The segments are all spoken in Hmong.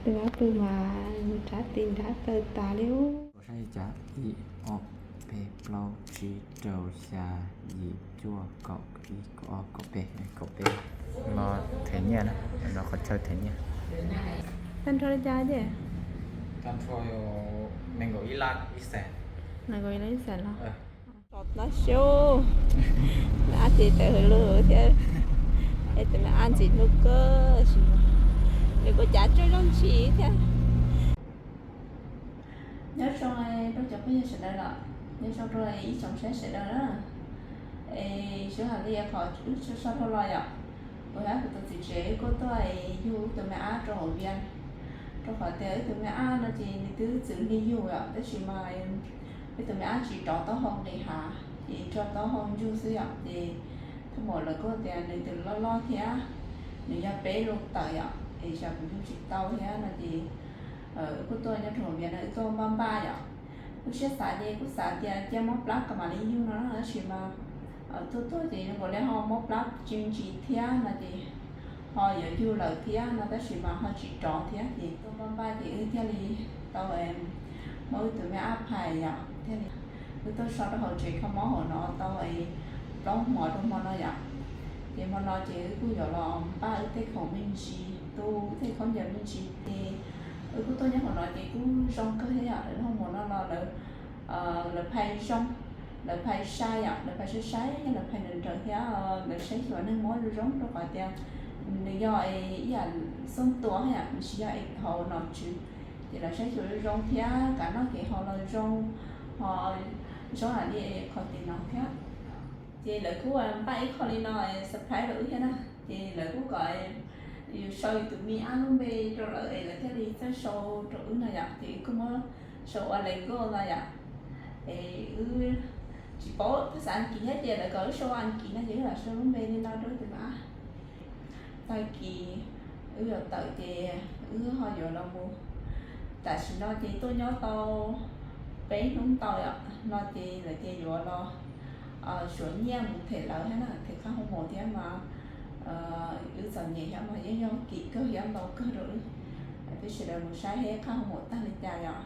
Nrab pw mas nrab ti nrab taw tas li. Ua saib li cas, ib, ob, peb, plaub, tsib, rau, xya, yim, cuaj, kaum, ib, kaum ob, kaum peb, kaum peb. No them nyiaj na, no qhov chaw them nyiaj. Tag nrho li cas ces? Tag nrho nees nkaum ib lab ib xees. Nees nkaum ib lab ib xees los? Tos tab xyub, me ab ces tawm hws lug thiab, es tus me ab ntxim hlub kawg, nws kuj cav tsuag zoo ntshis thiab. Nyob zoo rau cov phooj ywg sawv daws los, nyob zoo rau ib tsoom saib sawv daws na. Es sawv hais li qhov wb sau dhau los yom, kuv thiab kuv tus txiv tsev wb kuj tuaj yug wb tus me ab rau hauv Vias, rau qhov tias wb tus me ab no ces nws twb txwm lig yug yom, tab sis mas wb tus me ab tsis rov taub hau nqis hav, ces tso taub hau ntsug xwb yom, ces thaj maum lawv kuj tias nws tus loj loj thiab, nws yog peb lub tawm yom, es tsam kuv yug tsis tau thiab no ces wb kuj tuaj nyob rau hauv Vias no wb tuaj npaj npaj yom. Lub siab xav ces kuj xav tias cia mob plab kom mam li yug no na, tab sis mas tuaj tuaj ces zoo nkaus li ho mob plab tsis ntsis thiab no ces ho yuav yug lawm thiab no tab sis mas ho tsis rov thiab ces tuaj npaj npaj ces wb thiaj li tau muab wb tus me ab phais yom, thiaj li wb tuaj so rau hauv tsev kho mob hauv no tau plaub hmo rau hmo no yom. Ces hmo no ces wb kuj yuav los npaj wb tej khoom me ntsis, tu wb tej khaub ncaws me ntsis ces wb kuj tuaj nyob hauv no ces kuj zoo kawg thiab yom, lawv nyob hauv no los lawv phais zoo, lawv phais sai yom, lawv phais sai sai, lawv phais nrawm nrawm thiab lawv saib xyuas neeg mob zoo zoo rau qhov tias nws yog ib yam xub ntuas yom, nws tsis yog hauv nom tswv, ces lawv saib xyuas zoo zoo thiab kev noj kev haus los zoo, ho zoo lam li qhov tim no thiab. Ces lawv kuj npaj ib qho li no surprise rau wb thiab na, ces lawv kuj kom yus sau yus tus me ab lub npe rau lawv es lawv thiaj li txawj sau rau wb no yom, ces wb kuj muab sau ua Lego no yom. Es wb tsis paub, twb xav Askiv thiab ces lawv kom wb sau ua Askiv no ces wb lam sau lub npe li no rau wb tus me ab. Tag kis wb yuav tawm ces wb ho yuav los mus, tam sim no ces tuaj nyob tau peb hnub ntau yom, no ces lawv tias yuav los suav nyiaj mus them lawv thiab na, them qhab hoo maum thiab mas wb txom nyem thiab mas yeej yog kim kawg thiab ntau kawg rau wb, peb sawv daws mus saib seb qhab hoo maum tag li cas yom.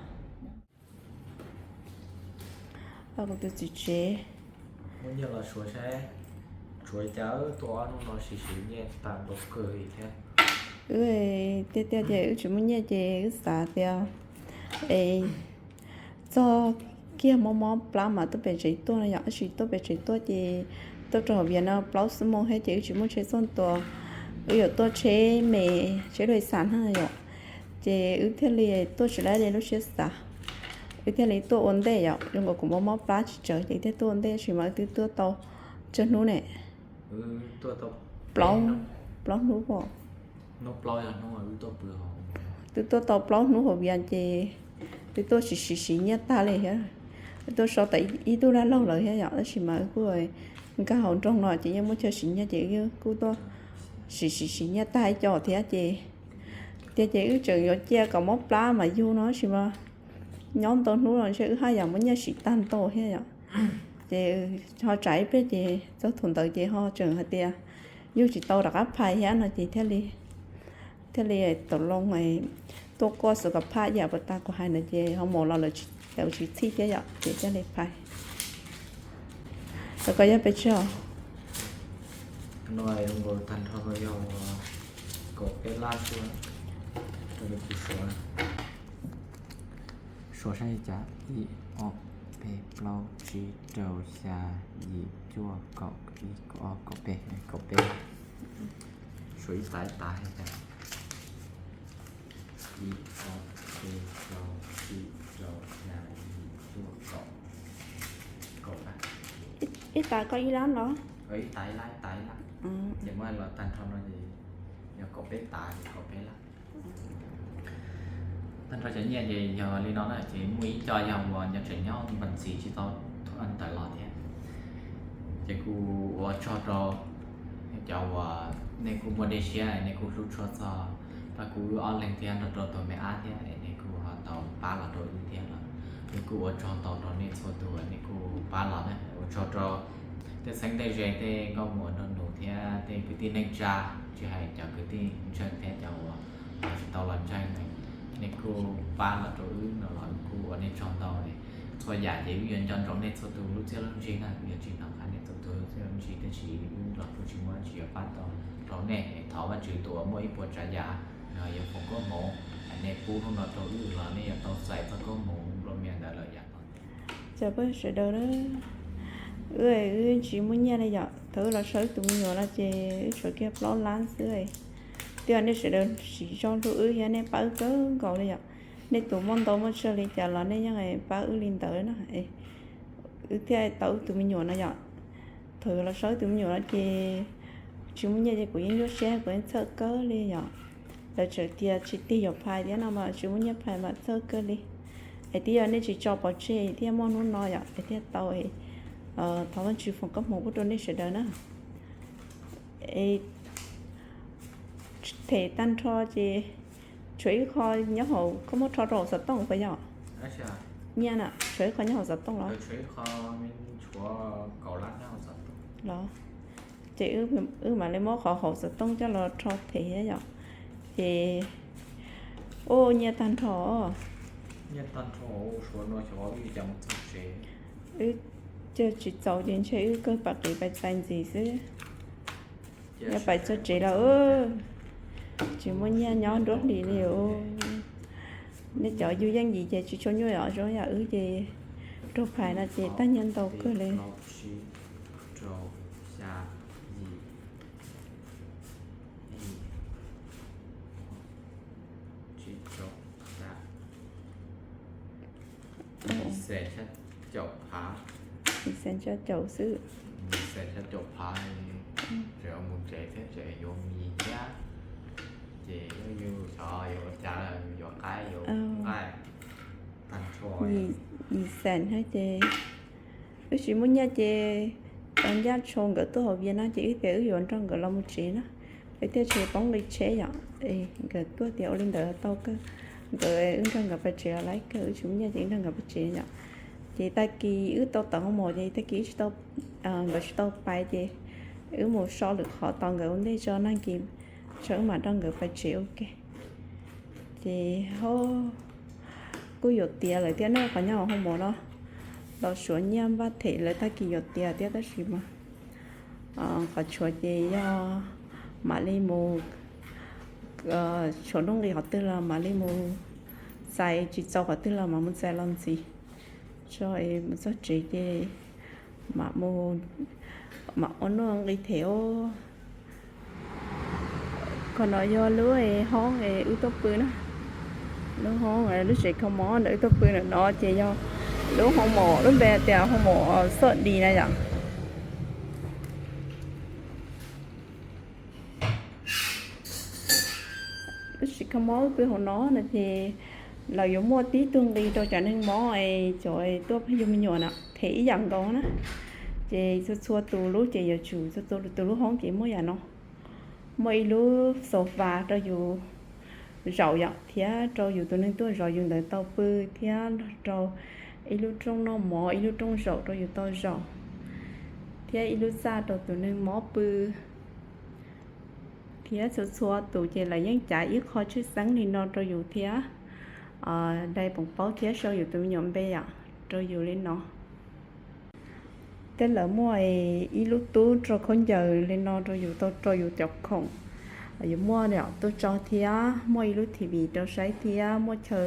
Kuv tus txiv tsev muab nyiaj los suav saib, suav li cas, tuaj ob hnub no siv siv nyiaj tag npaum kawg li thiab. Wb tiag tiag ces wb tsis muaj nyiaj ces wb xav tias es txog kiag mob mob plab mas tuaj pem tsev tuaj no yom, tab sis tuaj pem tsev tuaj ces tuaj rau hauv Vias no plaub xuab moos thiab ces wb tsis muaj tsheb txog ntua, wb yuav tuaj tsheb me, tsheb loj xas na yom, ces wb thiaj li tuaj tsis laib li lub siab xav, wb thiaj li tuaj ua ntej yom, zoo nkaus kuv mob mob plab tsis tsawg ces thiaj tuaj ua ntej, tab sis mas wb twb tuaj tau tsawg hnub ne, plaub hnub os. Twb tuaj tau plaub hnub hauv Vias ces twb tuaj siv siv siv nyiaj tag li thiab. Wb tuaj so tas ib tug dab laug lawm thiab yom, tab sis mas wb kuj nkag hauv nroog no ces yeej muaj chaw siv nyiaj ces wb kuj tuaj siv siv siv nyiaj tag ib co thiab ces tiag ces wb tseem yuav cia kom mob plab mas yug no tab sis mas nyob ntau hnub los ntshe wb haj yam muaj nyiaj siv tag ntau thiab yom. Ces ho tsam ib pliag ces txog thaum ntawd ces ho tseem hais tias yug tsis tau rov qab phais thiab no ces thiaj li, thiaj li tau loo tuaj kuaj xus kas phaj yam puas tas kuv hais ntawd ces ho mus los lawv tsis txhij thiab yom ces thiaj li phais. Lawv ko yog pes tsawg? No tag nrho yog kaum peb lab xwb, rau kuv suav, suav saib li cas, ib, ob, peb, plaub, tsib, rau, xya, yim, cuaj, kaum, ib, kaum ob, kaum peb, kaum peb. Suav ib tav ib tav li cas, ib, ob, peb, plaub, tsib, rau, xya, yim, cuaj, kaum, kaum lab. Ib tav ko ib lab los? Ib tav ib lab, ib tav ib lab. Ces muab los tag nrho no ces yog kaum peb tav, kaum peb lab. Tag nrho cov nyiaj ces yog li no na, ces muaj ib co yog uas nyob tseem nyob npam ntxiv tsis tau ntawm los thiab. Ces kuv ua tsaug rau cov uas nej kuj muaj dej siab, nej kuj hlub tshua txog pab kuv wb ob leeg thiab nrog rau tus me ab thiab, nej kuj ho tau pab los rau wb thiab los. Wb kuj ua tsaug ntau rau nej txhua tus uas nej kuj pab los na. Ua tsaug rau tej txheeb tej ze, tej nkauj muam nraug nus thiab tej kwv tij neej tsa, tsis hais cov kwv tij ntseeg thiab cov uas tsis tau los ntseeg ne. kuj pab los rau wb no los kuj ua nej tsaug ntau li. Txhua yam ces wb yuav nco ntsoov nej txhua tus lub txiaj lub ntsig na, wb yuav tsis hnov qab nej txhua tus lub txiaj lub ntsig, tiam sis wb los kuj tsis muaj dab tsi yuav pab tau rau nej. Thov Vajtswv tus uas muaj ib puas tsav yam no yuav foom koob hmoov, nej pub hnub no rau wb los nej yuav tau txais txoj koob hmoov nplua mias ntawd lawm yav tom ntej. Chào các sawv daws na. Wb, wb tsis muaj nyiaj li yom, thaum wb los so wb tus me nyuam no ces wb tshuav kiag plaub lab xwb. Twb yog nej sawv daws siv zog hlub wb thiab nej pab wb kawg nkaus li yom. Nej tus muaj ntau muaj tsawg li cas los nej yeej pab wb li ntawd na. Wb thiaj tau wb tus me nyuam no yom. Thaum los so wb tus me nyuam no ces tsis muaj nyiaj ces kuv yeej nyuaj siab, kuv yeej txhawj kawg li yom. Lawv tseem tias tsis tig yuav phais thiab no mas tsis muaj nyiaj phais mas txhawj kawg li. Es twb yog nej tsis tso pov tseg thiaj muaj hnub no yom, es thiaj tau. Thov Vajtswv foom koob hmoov pub rau nej sawv daws na. Es them tag nrho ces tshuav ib qho nyob hauv, koj muab rho rau hauv xov tooj puas yog? Nyiaj na, tshuav ib qho nyob hauv xov tooj los? Los ces wb mam li muab qhov hauv xov tooj coj los rho them thiab yom. Ces, ua nyiaj tag nrho. Wb cog tsis txaus ces ntshe wb kawg pais qiv pais txais ntxiv xwb. Yog pais txog tsev los tsis muaj nyiaj nyob nruab hlis li. Nej cov yug yeej yim ces tsis tshua nyuaj os, zoo yam wb ces raug phais no ces tag nyiaj ntau kawg li. Ib xees xya caum xwb. Ib xees xya caum phav, tseem mus tsev thiab tseem yuav mis thiab, ces yog yus xyov yuav ua cas, yuav qaib yuav nqaij tag nrho. Yim xees thiab ces wb tsis muaj nyiaj ces tau ncaj tsho nkawd tuaj hauv Vias no ces wb tias wb yuav nrog nkawd los mus tsev na, wb thiaj tsis poob nqi tsheb yom. Nkawd tuaj tias ua li ntawd tau kawg, nkawd, wb nrog nkawd pais tsev los laib kawg, wb tsis muaj nyiaj ces wb nrog nkawd pais tsev yom. Ces tag kis wb tau tawm hoo mom ces tag kis wb tsis tau, nkawd tsis tau pais ces wb mus so lwm qhov tos nkawd ua ntej tso, nag kis tso wb mam nrog nkawd pais tsev ua ke. Ces ho kuj yuav tiav lawm thiab na, qhov nyob hauv hoo mom no los suav nyiaj npaj them lawv tag kis yuav tiav thiab tab sis mas qhov tshuav ces yog mam li mus, tshuav nuj nqis qhov twg los mam li mus txais, tsis txaus qhov twg los mam mus txais los ntxiv tso, mus txog tsev ces mam mus, mam ua nuj nqis them os. Qhov no yog lub hoob wb tuaj pw na, lub hoob, lub tsev kho mob ntawm wb tuaj pw ntawm no ces yog lub hoo mom, lub npe tias hoo mom Xoj Dis na yom. Lub tsev kho mob wb pw hauv no no ces lawv yuav muaj tib tug nqi rau cov neeg mob es cov tuaj pheej yug me nyuam na, them ib yam nkaus na. Ces txhua txhua tus lub ces yuav tsum, txhua txhua tus lub hoob ces muaj yam no, muaj ib lub sofa rau yus zaum yom, thiab rau yus tus neeg tuaj zov yus ntawd tau pw, thiab rau ib lub rooj noj mov, ib lub rooj zaum rau yus tau zaum, thiab ib lub txaj rau tus neeg mob pw. Thiab txhua txhua tus ces lawv yeej cav ib qho tshwj xeeb li no rau yus thiab, dai poom paub thiab sau yus tus me nyuam npe yom, rau yus li no. Tej lawv muaj ib lub tub rau khaub ncaws li no rau yus tau rau yus cov khoom. Yuav muaj tuaj tso thiab, muaj ib lub T V rau saib thiab, muaj chaw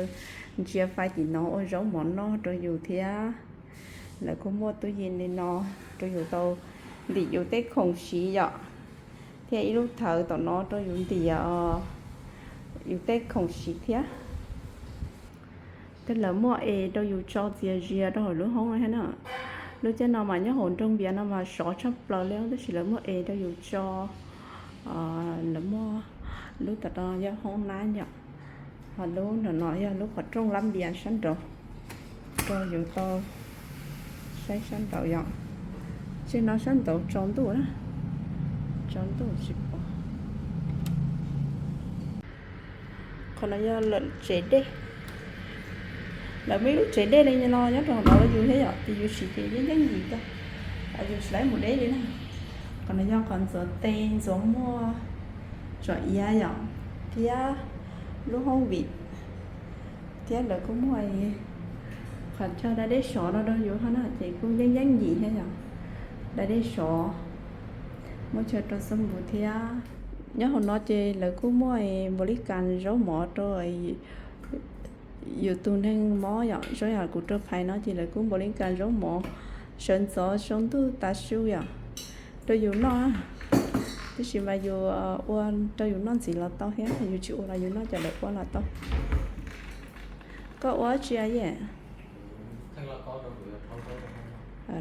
ntsia fais tim no ua zaub mov noj rau yus thiab. Lawv kuj muaj tub yees li no rau yus tau ntim yus tej khoom siv yom, thiab ib lub thawv tom no rau yus ntim yus tej khoom siv thiab. Tej lawv muaj es rau yus tso txias zias rau hauv lub hoob no thiab na. Lub caij no mas nyob hauv nroog Vias no mas sov tshaj plaws li, tab sis lawv muaj es rau yus tso. Lawv muaj lub tom no yog hoob nab yom, ho lub no no yog lub qhov rooj lab npias sab nraud, rau yus tau saib sab nraud yom. Tsev no sab nraud tsaus ntuj na, tsaus ntuj tsis pom. Qhov no yog lawm tsev dej. Lawv muaj ib lub tsev dej li no nyob rau hauv no rau yus thiab yom, ces yus siv ces yeej yeej yim tau, yus tsis laib mus deb li na. Qhov no yog qhov ntxuav tes ntxuav muag tsom iav yom, thiab lub hoob vim. Thiab lawv kuj muaj qhov chaw da dej sov no rau yus hab na, ces kuj yeej yeej yim thiab yom. Da dej sov, muaj chaw rau xab npum thiab. Nyob hauv no ces lawv kuj muaj npaum li kas zaub mov rau yus tus neeg mob yom, zoo yam kuv rau phais no ces lawv kuj npaum li kas zaub mov, sawv ntxov tsaus ntuj tas su yom, rau yus noj. Tab sis mas yus ua rau yus noj ntxiv los tau thiab, yus tsis ua los yus noj cov lawv ua los tau. Koj ua tsi a yej?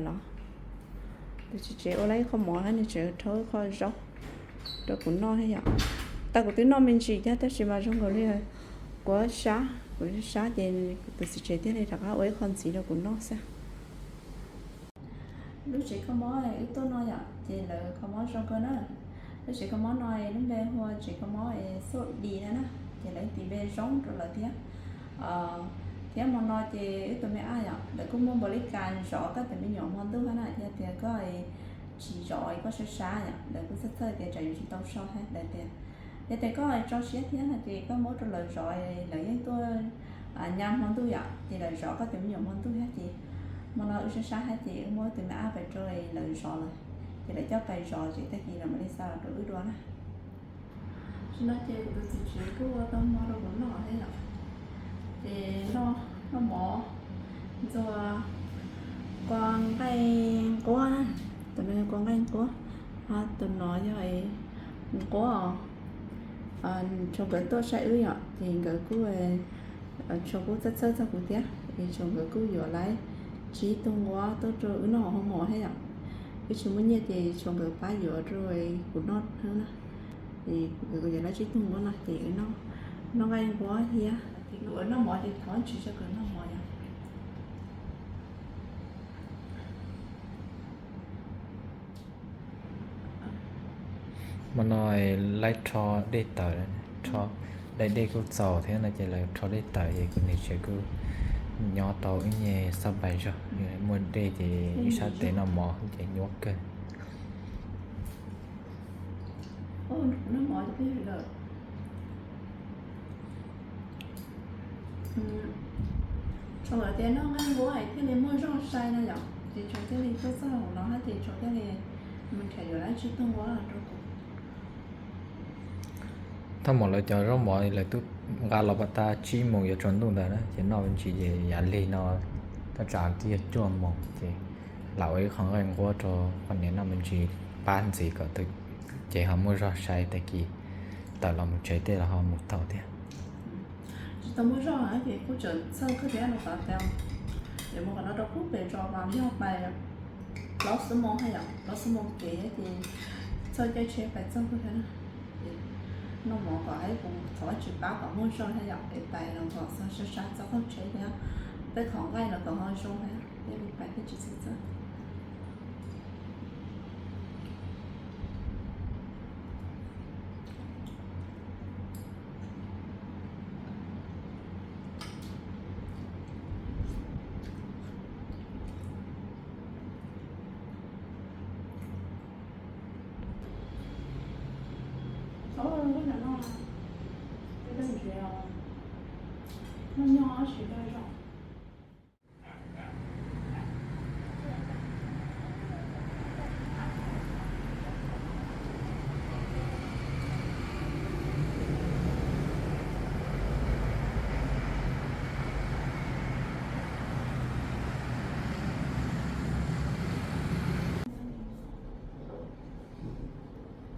Los, tus txiv tsev ua lawm ib qho mov hab nws tseem rhaub ib qho zaub rau kuv noj thiab yom. Tau kuv twb noj me ntsis thiab tab sis mas zoo nkaus li kuv sab, kuv sab ces tus txiv tsev thiaj li rov qab ua ib qho ntxiv rau kuv noj xwb. Lub tsev kho mob wb tuaj no yom, ces lawv kho mob zoo kawg na. Lub tsev kho mob no lub npe hu ua tsev kho mob Xauj Dis no na, ces lawv tis npe zoo rau lawv thiab. Thiab hmo no ces wb tus me ab yom, lawv kuj muaj npaum li kas zov koj tus me nyuam hmo ntuj hab na, yog tias koj tsis zov koj sab sab yom, lawv kuj txhawj txhawj tias tsam yus tsis tau so thiab lawv tias, yog tias koj tso siab thiab no ces koj muab rau lawv zov, lawv yeej tuaj nyab hmo ntuj yom, ces lawv zov koj tus me nyuam hmo ntuj thiab ces hmo no wb sab sab thiab ces wb muab wb tus me ab pais rau lawv zov lawm, ces lawv coj pais zov ces tag kis lawv mam li xa los rau wb dua na. Tam sim no ces kuv tus txiv tsev kuj ua tau hmo rau kuv noj thiab yom. Ces noj mov ntxuag kua nqaij nquab na, tus no yog kua nqaij nquab, ho tus no yog nquab os. Thaum nkawd tuaj saib wb yom, ces nkawd kuj, thaum kuj txhawj txhawj txog kuv thiab, es thaum nkawd kuj yuav lawm tsib tug nquab tuaj rau wb noj hauv hoo mos thiab yom. Wb tsis muaj nyiaj ces thaum nkawd pab yuav rau kuv noj na. Es nkawd kuj yuav lawm tsib tug nquab no ces wb noj nqaij nquab thiab. Ces kuv ua noj mov ces thov tsis tso kuv noj mov yom. Hmo no lawv rho dej tawm, rho, dej dej kuj txaus thiab no ces lawv rho dej tawm ces kuv niam tsev kuj nyob tau ib nyuag xab pais zog, muaj dej ces ib sab tes noj mov ces nyuaj kawg. Thaum lawv tias noj nqaij nquab thiaj li muaj zog sai no yom, ces thaum thiaj li tuaj txog hauv no hab ces thaum thiaj li mus nrhiav yuav lawm tsib tug nquab rau kuv. Thaj maum lawv cov zaub mov lawv twb nqa los pas tag tsib moos yuav tsaus ntuj ntawd na, ces noj me ntsis ces yav lig no thaj tsam twb yog cuaj moos ces lam ua ib qho nqaij nquab rau poj niam noj me ntsis pab ntxiv kom tus cev ho muaj zog sai tag kis tawm los mus tsev tej los ho mus tau thiab. Tsis tau muaj zog ces kuj tseem txhawj kawg thiab no xav tias yuav mus qhov no rau pem zos mas yog pais plaub xuab moos hab yom, plaub xuab moos kev ces txhawj caij tsheb pais txog kawg thiab na. Noj mov kom ib puas thov Vajtswv pab kom muaj zog hab yom, es pais los kom sab sab txog qhov tsheb thiab, tej qhov nqaij los kom ho zoo thiab, thiaj li pais thiaj tsis txhawj txhawj.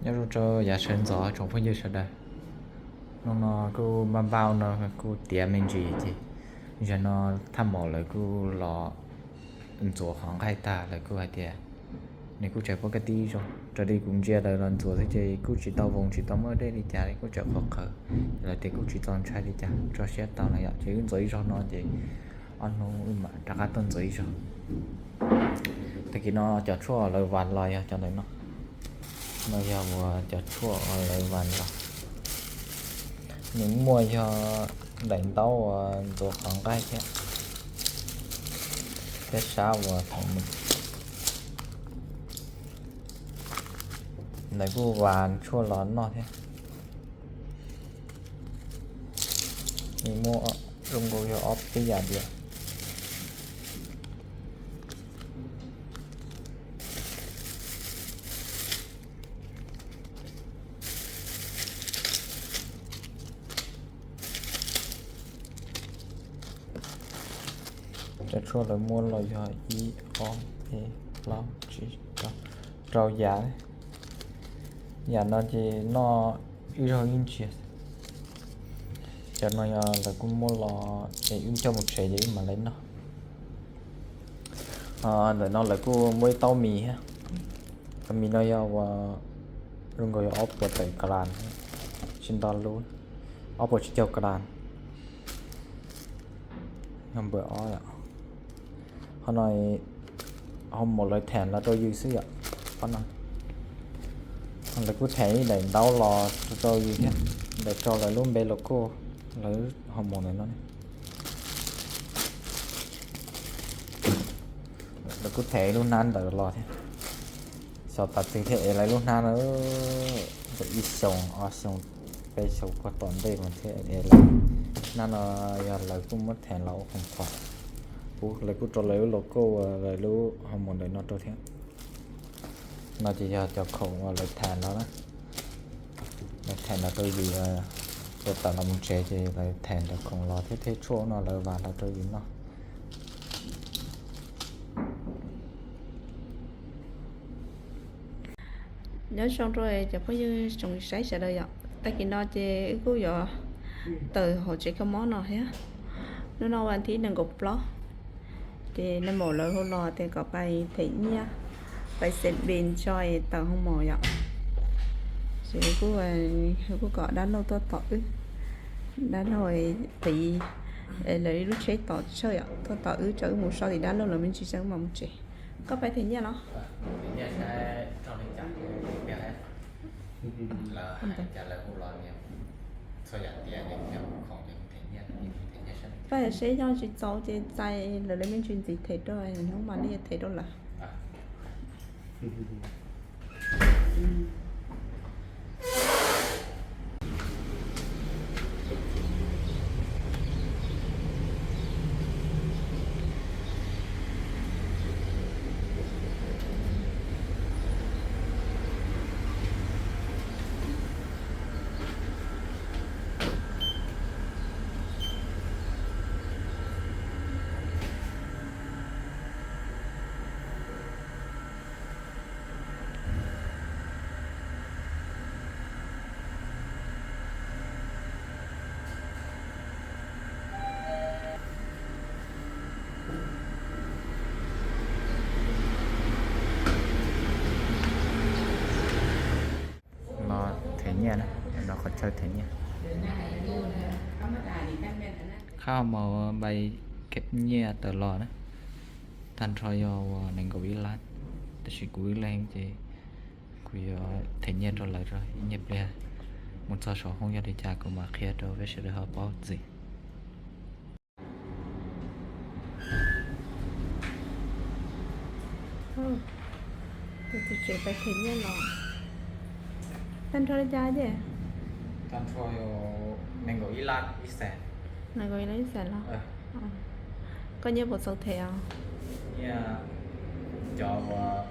Nyob zoo rau yav sawv ntxov tsoom phooj ywg sawv daws. Hnub no kuj npaj npaj no kuj tiav me ntsis ces zaum no thaj maum lawv kuj los ntxuav qhov nqaij tag lawv kuj hais tias nws kuj tseem poob kab tib zoo, raws li kuv ntsia lawv los ntxuav xwb ces kuj tsis tau voos tsis tau muaj dej li cas li, kuj tseem qhuav qhawv, lawv tias kuj tsis txaus ntshai li cas, tso siab tau no yom, ces wb ntxuav ib zaug no ces ob hnub wb mam rov qab tuaj ntxuav ib zaug. Tag kis no cov tshuaj lawv vas los yog cov ntawm no, no yog uas cov tshuaj lawv vas los. Nws muaj yog daim ntaub uas ntxuav qhov nqaij thiab, thiab sab uas thaum mus. Lawv kuj vas tshuaj los noj thiab. Nws muaj Zoo nkaus yog ob peb yam diam. Cov tshuaj lawv muab los yog ib, ob, peb, plaub, tsib, rau, rau yam. Yam no ces noj ib zaug ib ntsiav. Cov no yog lawv kuj muab los es wb coj mus tsev ces wb mam li noj. Ntawm no lawv kuj muaj ib taub mis thiab. Cov mis no yog ua zoo nkaus yog ob puas tawm kas las, tsis nto lub, ob puas tsib caug kas las. Yog npawm ob yom. Qhov no hoo maum lawv them los rau yus xwb yom. Qhov no lawv kuj them ib daim ntaub los rau yus thiab, daim rau lawv lub npe logo, lawv hoo maum ntawm no. Lawv kuj them ib lub hnab ntawd los thiab. Xyov tas twg thiaj ev lawv lub hnab na. Ntawm ib xyoos ob xyoos peb xyoos puag tom ntej mas thiaj ev lawv. Hnab no yog lawv kuj muab them los ua khoom kho. Kuv, lawv kuj rau lawv lub logo, lawv lub hoo maum ntawm no rau thiab. No ces yog cov khoom uas lawv them los na. Lawv them los rau yus, puas tawm los mus tsev ces lawv them cov khoom los thiab, thiab tshuaj no lawv vam los rau yus noj. Nyob zoo rau cov phooj ywg tsoom saib sawv daws yom. Tag kis no ces wb kuj yuav tawm hauv tsev kho mob no thiab. Hnub no vas thib nees nkaum plaub, ces nais maum lawv hu los tias kom pais them nyiaj, pais xem npe tso es tawm hoo maum yom. Ces kuj, kuj kom dab laug tuaj tos wb. Dab laug qiv lawv ib lub tsheb tom tshawj yom, tuaj tos wb, tso wb mus so tim dab laug lawv me ntsis tso wb mam mus tsev. Koj pais them nyiaj los? Pab seb yog tsis txaus ces txais lawv li me ntsis ntxiv them rau, hnub mam li them rau lawm. Los them nyiaj na, no qhov chaw them nyiaj. Khab hoo maum pais them nyiaj tawm los na. Tag nrho yog uas nees nkaum ib lab, tab sis kuv ib leeg ces kuv yuav them nyiaj rau lawv ib nyuag pliag, mus txog saum hoob yog li cas kuv mam qhia rau peb sawv daws ho paub ntxiv. Tus txiv tsev pais them nyiaj los. Tag nrho li cas ces? Tag nrho nees nkaum ib lab ib xees. Nees nkaum ib lab ib xees los? Koj nyiaj puas txaus them os? Nyiaj, cov uas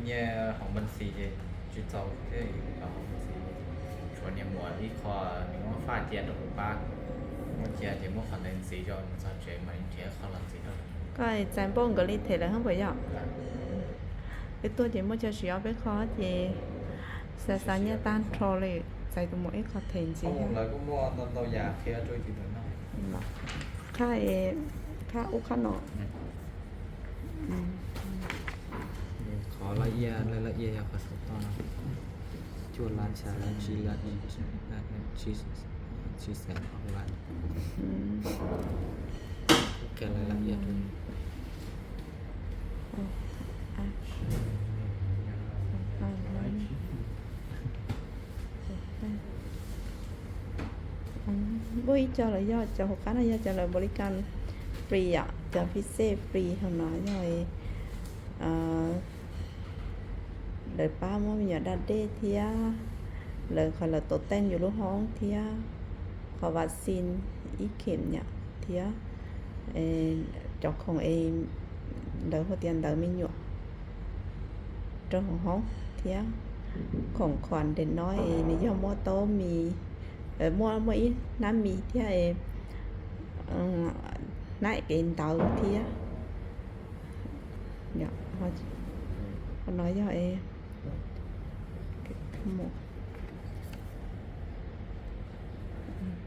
nyiaj hauv npe ntxiv ces tsis txaus thiab, cov hauv npe ntxiv tshuav niag muam ib qho nws muab faj cia rau kuv pab, muab cia ces muab qhov ntawd ntxiv rau nws txog tsev mam li nrhiav qho los ntxiv rau. Koj txais npaum nkawd li them lawm hab puas yog? Wb tuaj ces muaj chaw siv ob peb qho ces xav xav nyiaj tag nrho li, txais tus muam ib qho them ntxiv. Lawv kuj muaj ntau ntau yam qhia rau yus ntawm no. Qhab, qhab ub qhab no. Qhov laj iaj, laj iaj yog qhov saum toj no. Cuaj lab, xya lab, tsib lab, tsib xees ob lab. Kuj qhia laj iaj rau. Muaj ib co lawv yog cov hauv qab no yog cov lawv npaum li cas free yom, cov phij xej free hauv no yog lawv pab muab me nyuam da dej thiab lawv qhov lawv tau teej yus lub hoob thiab qhov vaccine ib khem yom, thiab cov khoom es lawv hu tias ntawv me nyuam rau hauv hoob thiab. Khoom khuam ntawm no es nws yog muaj taub mis, muaj muaj ib hnab mis thiab, hnab kev ntawv thiab. Qhov no yog es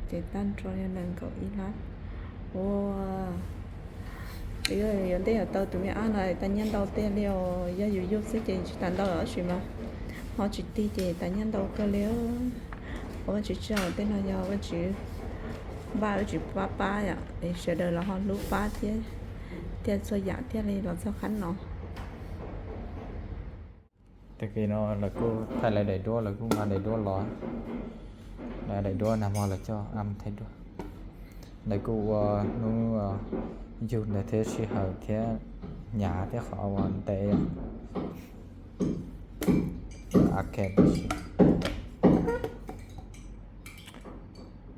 ces tag nrho yog nees nkaum ib lab. Ua, yuav ntej yuav tau tus me ab no tau nyiaj ntau tiag li os. Yog yus yug xwb ces tsis tas ntau dab tsi mas ho tsis tig ces tau nyiaj ntau kawg li. Ua Vajtswv tsaug, tej no yog Vajtswv npaj, Vajtswv pab pab yom, es sawv daws los ho hlub pab thiab, thiaj txhua yam thiaj li los txog qhov no. Tag kis no lawv kuj thaij lawv daim duab, lawv kuj nqa daim duab los, lawv daim duab nag hmo lawv coj am thaij duab. Lawv kuj ua hnub yug ntawd thiab sij hawm thiab hnyav thiab qhov uas ntev.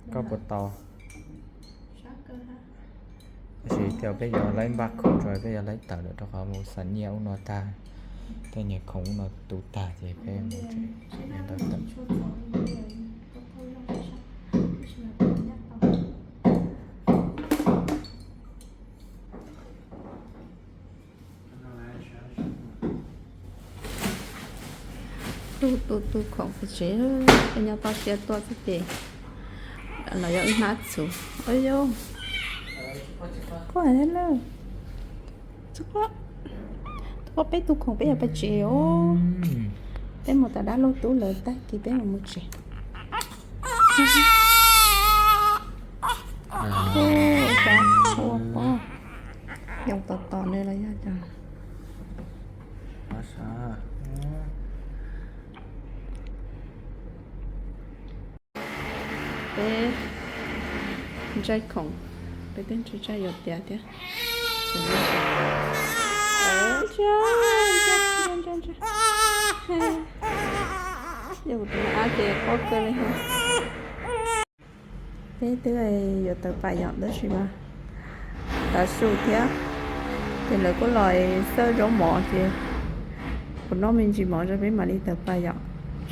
Koj puas tau? Tab sis tias peb yuav laib npaj khoom tso, peb yuav laib tawm lawm rau qhov mus xam nyiaj ub no tag, tej niag khoom ub no tu tag ces peb mus tsev, tawm. Tu tu tu khoom pem tsev, peb nyob toj siab tuaj xwb ces los yog wb hnab txhuv. Ua yog, koj hais thiab lawm, tuaj peb tu khoom peb yuav pem tsev os. Peb mus tom dab laug tub lawv tag kis peb mam mus tsev. Ua pob, yoov tom tom ne los yog cov. Peb ntsaj khoom, peb twb ntsaj yuav tiav thiab. Yog kuv tus me ab ces qob kawg li. Peb twb yuav tawm pam yom, tab sis mas tav su thiab, ces lawv kuj los xawb zaub mov ces kuv noj me ntsis mov tso peb mam li tawm pam yom.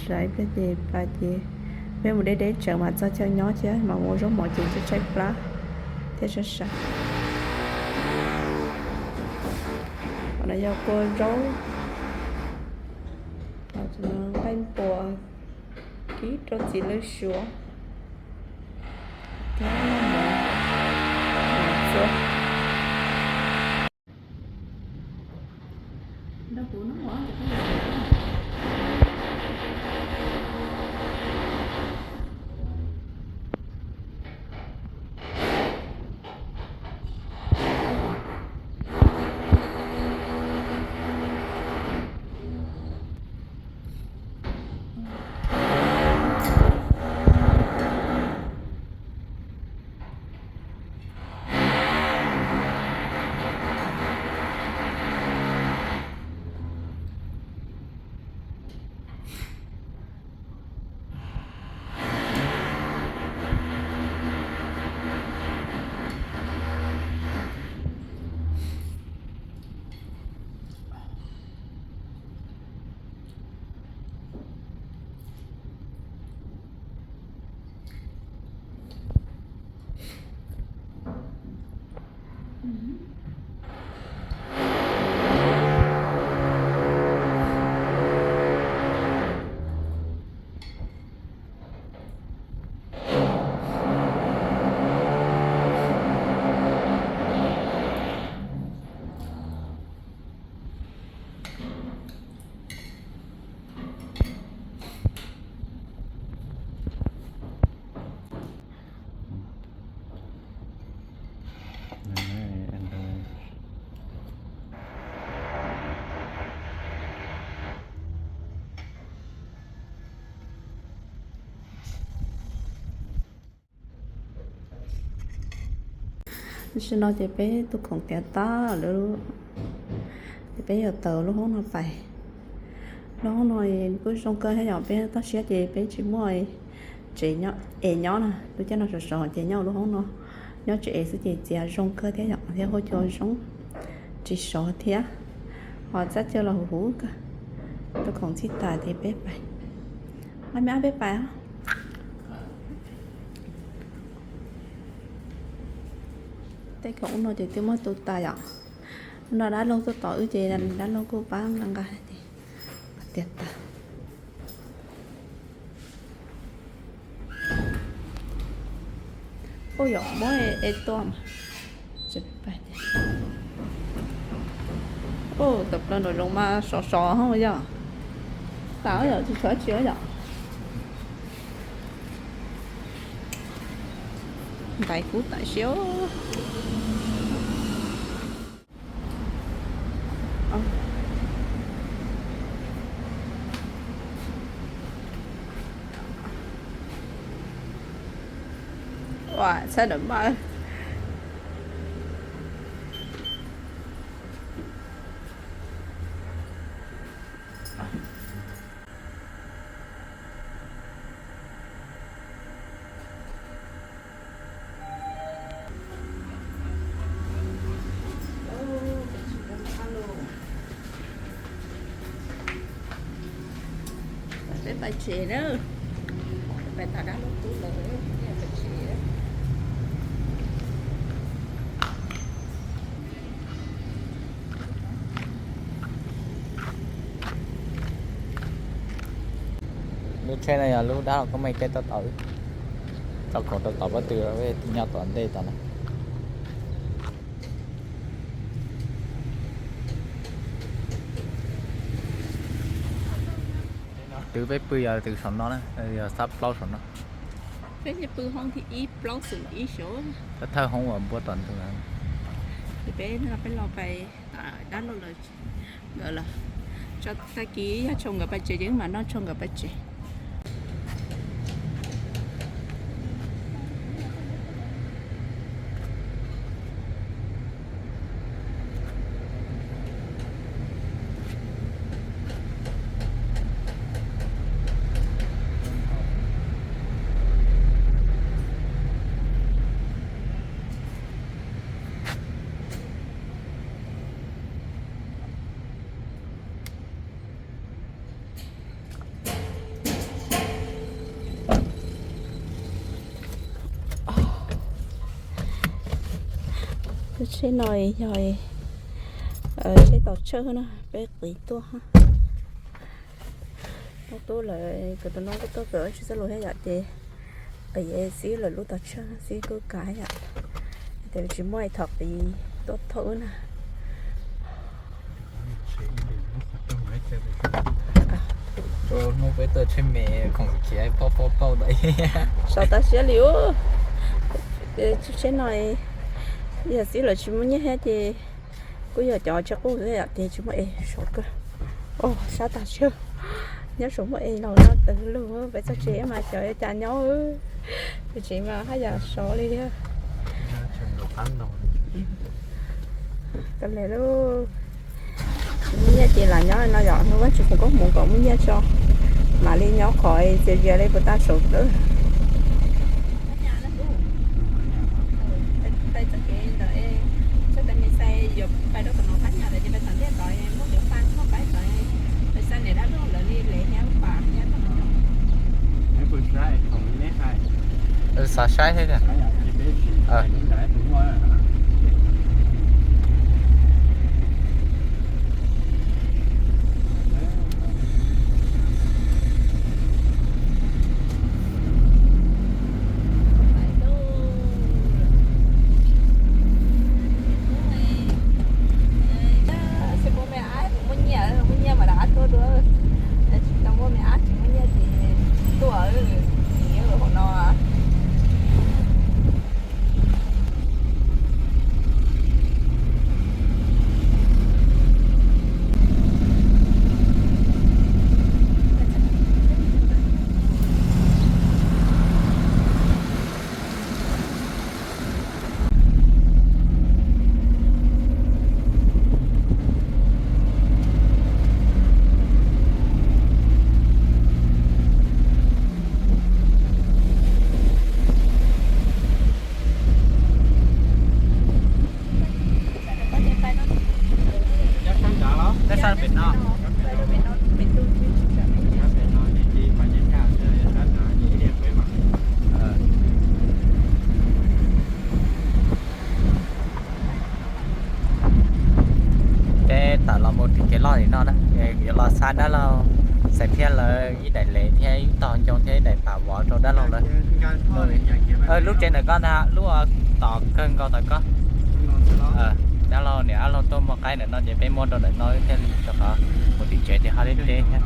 Sawv ib pliag ces pam ces peb mus deb deb tsawv mas txog chaw nyob thiab mas ua zaub mov ces tshaib tshaib plab thiab sab sab. Qhov no yog kua zaub, nqaij npua kib rau txiv lwj suav thiab noj mov, mov txua. Tam sim no ces peb tu khoom tiav tag lawm, ces peb yuav tawm lub hoob no pais. Lub hoob no kuj zoo kawg thiab yom, peb toj siab ces peb tsis muaj tsev es nyob na, lub caij no sov sov ces nyob lub hoob no Nyob tsev xwb ces txiav zoo kawg thiab yom, thiab huab cua zoo, tsis sov thiab, ho txaj cawg los huv huv kawg. Tus khoom txhij tas ces peb pais, nqa me ab peb pais. Tej khoom ub no ces twb muab tu tas yom. Ub no dab laug tuaj tos wb ces dab laug kuj pab nqa nqa ces tiag tas. Ua yom, muab e tuaj mas. Ua, tawm plaws nraum zoov mas sov sov hos yom. Tas yom, tsis tshuav tsi yom. Ntaiv kub tam siab. Ua, txhaj lawm mas. Peb pais tsev na, pais tom dab laug tub lawm, peb pais tsev. Lub tsheb no yog lub dab laug Koob Meej tej tuaj tos wb, tso khoom rau tom pob tw, nyob tom ntej tom no. Twg peb pw yog twg saum no na, yog xab plaub saum no. Peb pw hoob thib ib plaub xoom ib saud. Thawj thawj hoob uas npuab tom ntug. Ces peb no peb los pais dab laug lawv nkawd lawm. Tso tag kis yog tsoo nkawd pais tsev ces wb mam noj tsoo nkawd pais tsev. Lub tsheb no yog tsheb tau tshawj na, peb qiv tuaj. Tub lawv kuj tuaj kawm tsis txoj lus thiab yom, ces qiv xib lawv lub tau tshawj, xib kuj kav yom. Ces tsis muaj thom qiv tuaj thauj wb na. Hnub peb tuaj tsheb me khoom khiav pauj pauj pauj ntawd. Sov tas siab li ub. Tsheb no yog xib lawv tsis muaj nyiaj thiab ces kuj yog cov tsheb qub yom, ces tsis muaj es sov kawg. Sab tas siab, nyob saum muaj es los noj tawg lug, peb txog tsev mas xyov yuav cas nyob. Tsev mas haj yam sov li thiab. Koj le lub, tsis muaj nyiaj ces lam nyob no yom, hnub Vajtswv foom koob hmoov kom muaj nyiaj tso, mam li nyob qhov txias zias li puas tag saum dawb. Xav saib thiab tiag. Muaj nyiaj mas rov qab tuaj dua, tsis tau muaj me ab tsis muaj nyiaj ces tuaj, hauv no. Toj li no na, yuav los xa dab laug Xais Phiab lawv ib daim lev thiab ib tog ncoo thiab ib daim pam vov rau dab laug lawv. Lub tsev ntawm koj ntag, lub tom kawg nkaus ntawm koj. Dab laug niam dab laug tuaj muag qaib ntawm no ces peb muab rau ntawm no thiaj li rau qhov mus tim tsev ces ho deb deb thiab.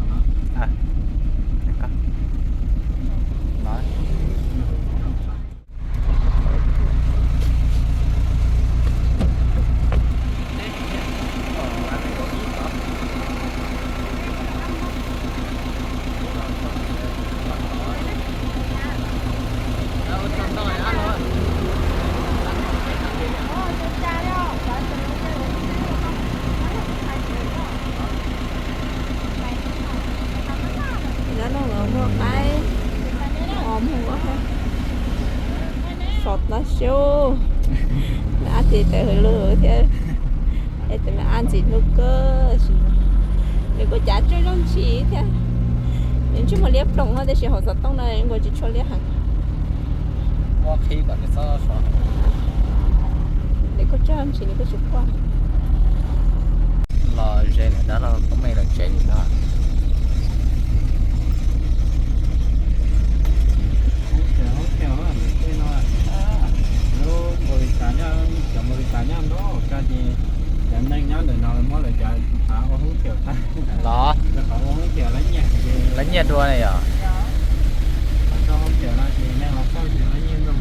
Dab laug nkawd muag qaib, o muag sov tag xyoo, me ab tis tawm hws lug thiab, es tus me ab ntxim hlub kawg sim no. Nws kuj cav tsuag zog ntshis thiab, nws ntsej muag liab ploog no tiam sis hauv xov tooj no nkaus tsis tshua liab heev. Muab qhib kom nws txhob sov. Nws kuj tsuag ntshis nws kuj tsis quaj. Los ze lawm dab laug koob meej lawv tsev li no. Hoob chaw, hoob chaw tej no, lub npau li cas nyob, cov npau li cas nyob ntau kawg ces cov neeg nyob ntawm no muab lawv cov av ua hoob chaw tag. Los rau qhov ua hoob chaw lab nyiaj ces lab nyiaj dua ne yom. Qhov rau hoob chaw no ces neeg los txog ces lab nyiaj ntau.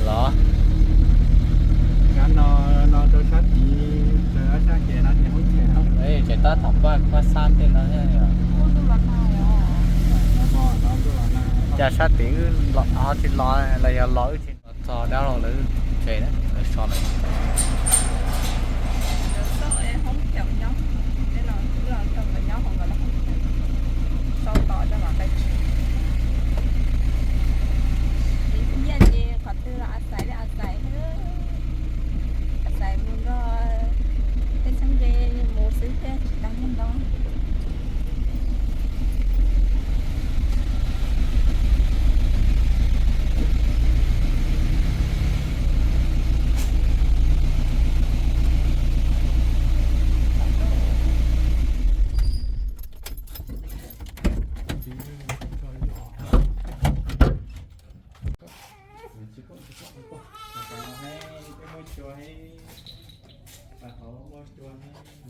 Los, no, no rau sab tid, sab kev no ces hoob chaw. Tseem tab tom paj paj xab tej no thiab. Cas sab tid ho tsis los los yog los wb tsis los txog dab laug lawv tsev na, lawv so lawm. Sau tod rau mam pais tsev. Nyiaj ces qhov twg los a xais li a xais, a xais mus nrog tej txheeb ze mus xwb thiab tsis tas nyiaj ntau.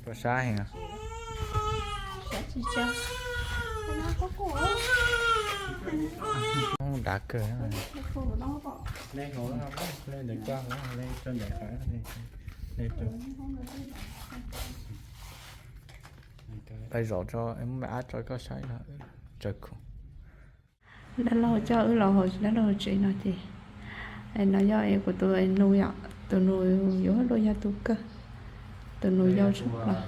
Rau sab heev. Dav kawg. Pais zaum tso, muab me ab tso koj saib no, tsaws khum. Dab laug coj wb los hauv dab laug tsev no ces, no yog es kuv tus nus yom, tus nus yuav luag yog tus kawg, tus nus yau tshaj plaws.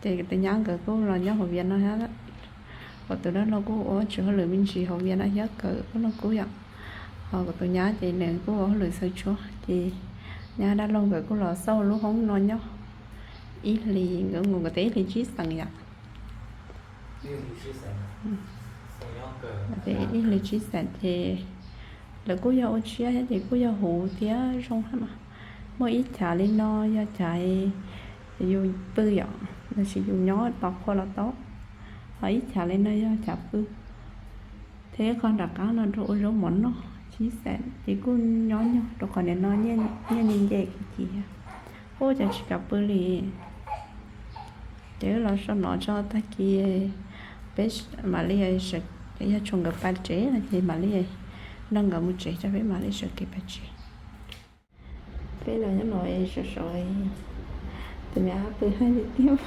Ces tus nyab nkawd kuj los nyob hauv Vias no thiab, uas tus dab laug kuj ua tsis hauj lwm me ntsis hauv Vias no thiab, nkawd kuj los kuj yom. Ho kuv tus nyab ces nws kuj ua hauj lwm xaws tshuab ces nyab dab laug nkawd kuj los xauj lub hoob no nyob ib hlis, nkawd mus nkawd tes ib hlis tsib xees yom. Tes ib hlis tsib xees ces lawv kuj yog ua tshiab thiab ces kuj yog huv thiab zoo thiab mas. Muaj ib chav li no yog chav yus pw yom, los sis yus nyob tos qhua los tau. Ho ib chav li no yog chav pw. Thiab qhov nram qab no rau ua zaub mov noj tsib xees ces kuj nyob nyuag rau qhov niam no nyiaj nce kiag ces, ua cas tsis kam pw li. Ces wb los so no tso tag kis peb mam li, yog tshuav nkawd pais tsev no ces mam li nrog nkawd mus tsev tso peb mam li sawv kev pais tsev. Peb los nyob no sov sov, tus me ab pw haj li tiag,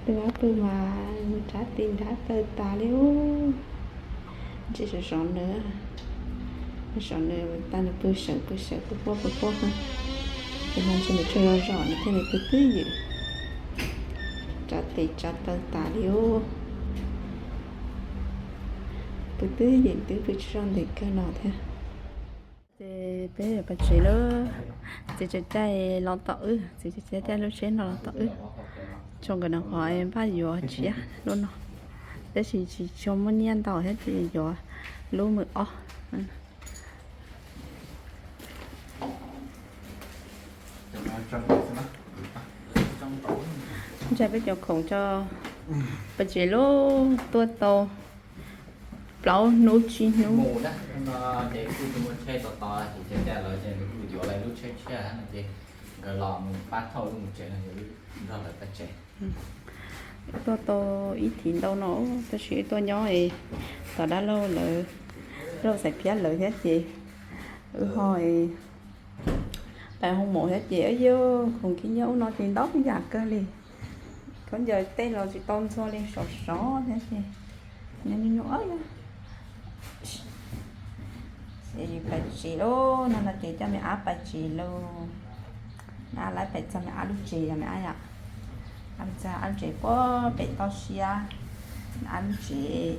tus me ab pw mas mus nrab tis nrab taw tas li ub. Ntshe sov sov nws, sov nws tas nws pw sawv pw sawv pw quaj pw quaj. Ces no ntshe nws tsaug zog zog nws thiaj li pw twb ywm, nrab tis nrab taw tas li ub. Pw twb ywm twb pw tsis zog ntev kawg no thiab. Ces peb yuav pais tsev lawm, txiv tseem caij los tom wb, txiv tseem caij lub tsheb no los tom wb. Tsoo nkawd no qhov npaj yuav tshiab lub no, Tab sis tsis tshua muaj nyiaj ntau thiab ces yuav lub mws ob. Ntshai peb cov khoom tso pov tseg lub tuaj tau plaub hnub tsib hnub. Tuaj tau ib thiv ntau no tab sis wb tuaj nyob es tom dab laug lawv, dab laug Xaiv Phiab lawv thiab ces wb ho pais hoo maum thiab ces yuav khoom khib nyiab ub no ces ntau yam kawg li. Khaub ncaws tej los tsis tau ntxhua li, sov sov thiab ces nyob nyuaj nyuaj. Ces yus pais tsev lauj, no no ces coj me ab pais tsev lauj. Ab lawv pais txog me ab lub tsev yom, me ab yom. Ab txog ab lub tsev puag pem toj siab, me ab lub tsev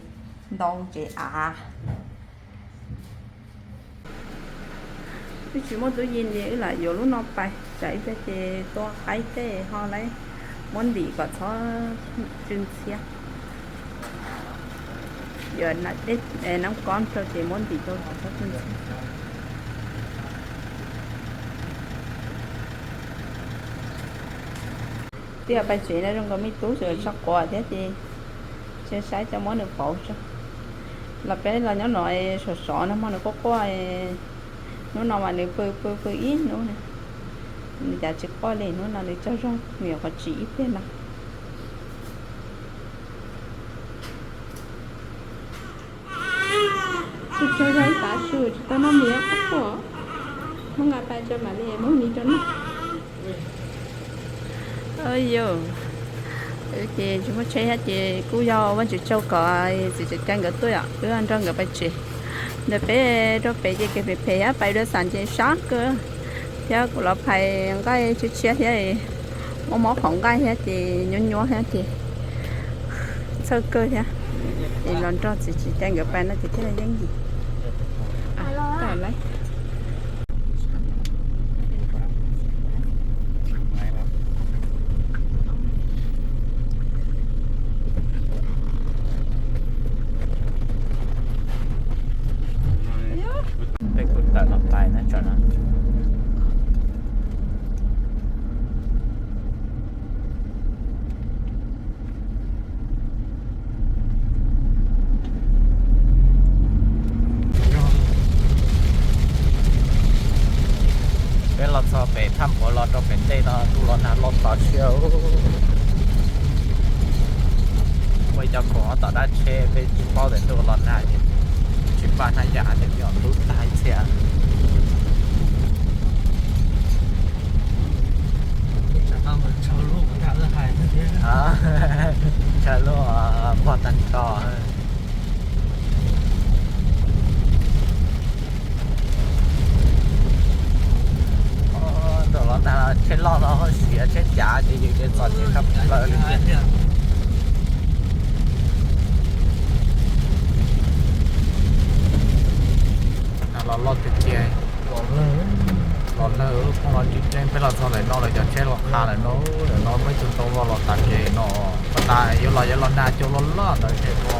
ntoo tsev av. Wb tsis muaj tub yees ces wb lam yuav lub no pais, tsam ib pliag ces tua qaib tej ho lawv muab ntim kom txhob tsw ntxhiab. Yuav nam dej nam kob rau ces muab ntim rau kom txhob tsw ntxhiab. Twb yog pais tsev no zoo nkaus me tub tseem tshaj quav thiab ces tsis saib coj muab nws pauv tso. Los peb los nyob no sov sov no mas nws quaj quaj. Hnub no mas nws pw pw pw ib hnub, nws cas tsis quaj li, hnub no nws tsaug zog, nws nyuam qhuav tsim ib pliag no. Tsis tsaug zog ib tav su tsis tau noj mis quaj quaj. Muab nqa pais tso mam li muab mis rau noj. Yog ces tsis muaj tsheb thiab ces kuj yog Vajtswv tsaug kom txiv tsev cai nkawd tuaj yom, wb nrog nkawd pais tsev. Ntawm peb rau pem ces kev phem phem thiab pais dua xam ces sab kawg, thiab kuv los phais nqaij tshiab tshiab thiab, muaj mob qhov nqaij thiab ces nyuaj nyuaj thiab ces txhawj kawg thiab. Es los nrog txiv tsev cai nkawd pais no ces thiaj li yeej yim. Peb kuj tawm los pais na tso no. Peb los txog pem thaj npuav los rau pem ntej no kuj los nag loj tod siab. Muaj ib co khoom nyob tom dab tsheb peb tsis paub tias ntuj los nag ces tsis npaj hnab yam ces peb ntub tag ib txhia. Ntshaw lub pog tag nrho. Ntuj los nag tsheb loj no siav tsheb cav ces yus ces txom nyem kawg plaws li. Nag los loj tiag tiag. Los lawg phooj ywg tseem ceeb, peb los txog lawm no lawv cov tsheb los qha lawm no, lawm no muaj ib tug ntoo loj los tas kev no, tas yuav los yuav los nag cua loj loj ntawd tsheb ko.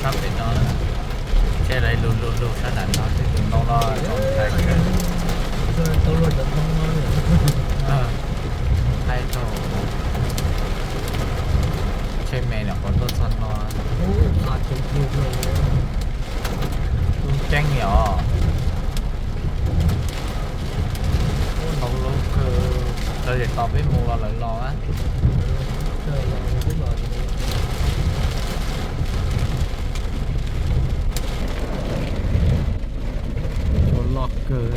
Sab pem no, tsheb lawv lug lug lug sab nram no, tej tus ntoo no tau tau luaj cov thoob no. Thaij rau tsheb me nyuam qhuav tuaj txog no. Ub, ceeb li os. Ntoo loj kawg, lawv tseem tos peb mus los lawv los. Ua loj kawg.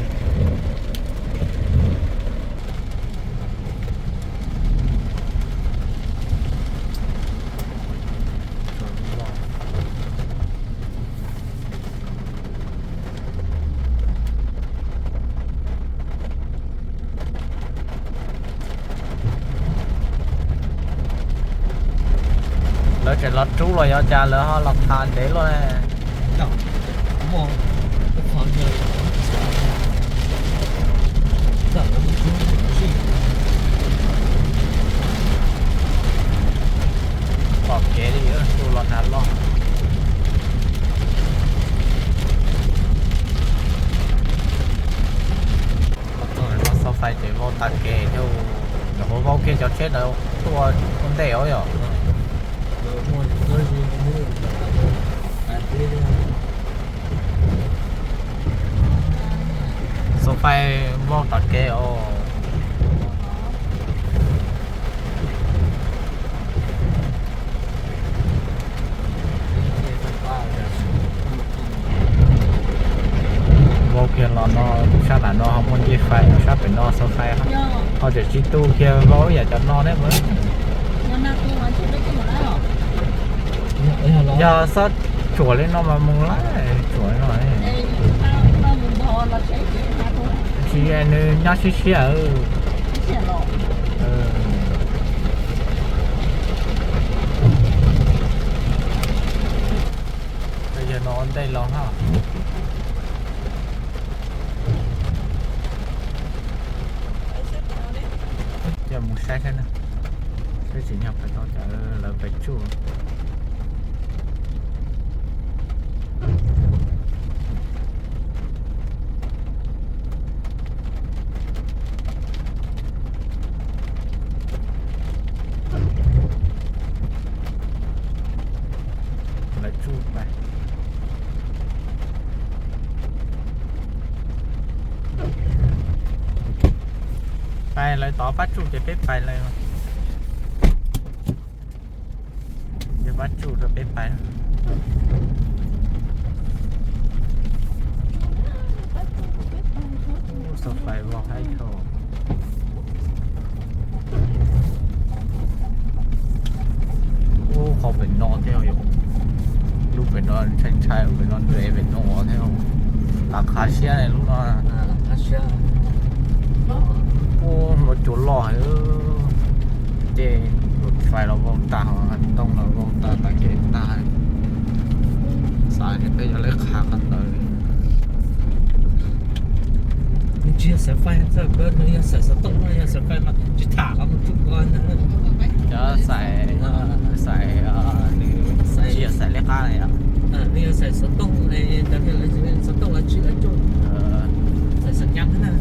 Lawv tseem los rub los yog cas lawv ho los qha ntev luaj ne? Ntawm lub tsheb, tawm lub tsheb. Fais ces vau tas kev thiab, nyuam qhuav vau kiag cov tsheb ntawd tuaj ua ntej os yom. Xov fais vau tas kev os. Vau kiag los no, sab nram no ho muaj ncej fais, sab pem no xov fais ho tseem tsis tu kiag vau ib yam cov no ne. Yog xob tsuam li no mas mus lawm, tsuam li no. Tsis, nws nyob siab siab. Yog no ntej los ha. Coj mus saib saib na, twb tsis yog pem no, lawv pem tsuj. Lawv tsuj pais. Pais lawv tod pab tsuj ces peb pais lawv. Yog pab tsuj rau peb pais. Xov fais vau haib dhau. Ub, qhov pem no thiab yom. Lub pem no ntshai ntshai, lub pem no nres pem no thiab. Lam qhav siab lub no. Ub, hluav cua loj heev. Ces lub fais los vau tag, ntoo los vau tag, tas kev tag. Xav tias peb yuav lawv qhav qhov ntawd. Nws tsis yog xaiv fais, nws yog xaiv xov tooj, yog xaiv fais mas tsis tham los mus tsuj ko ntag. Cov xaiv, xaiv, nws tsis yog xaiv liab qab li os. Nws yog xaiv xov tooj, cov niag xov tooj lawv tsis, lawv tsuj, xaiv xov nyas na.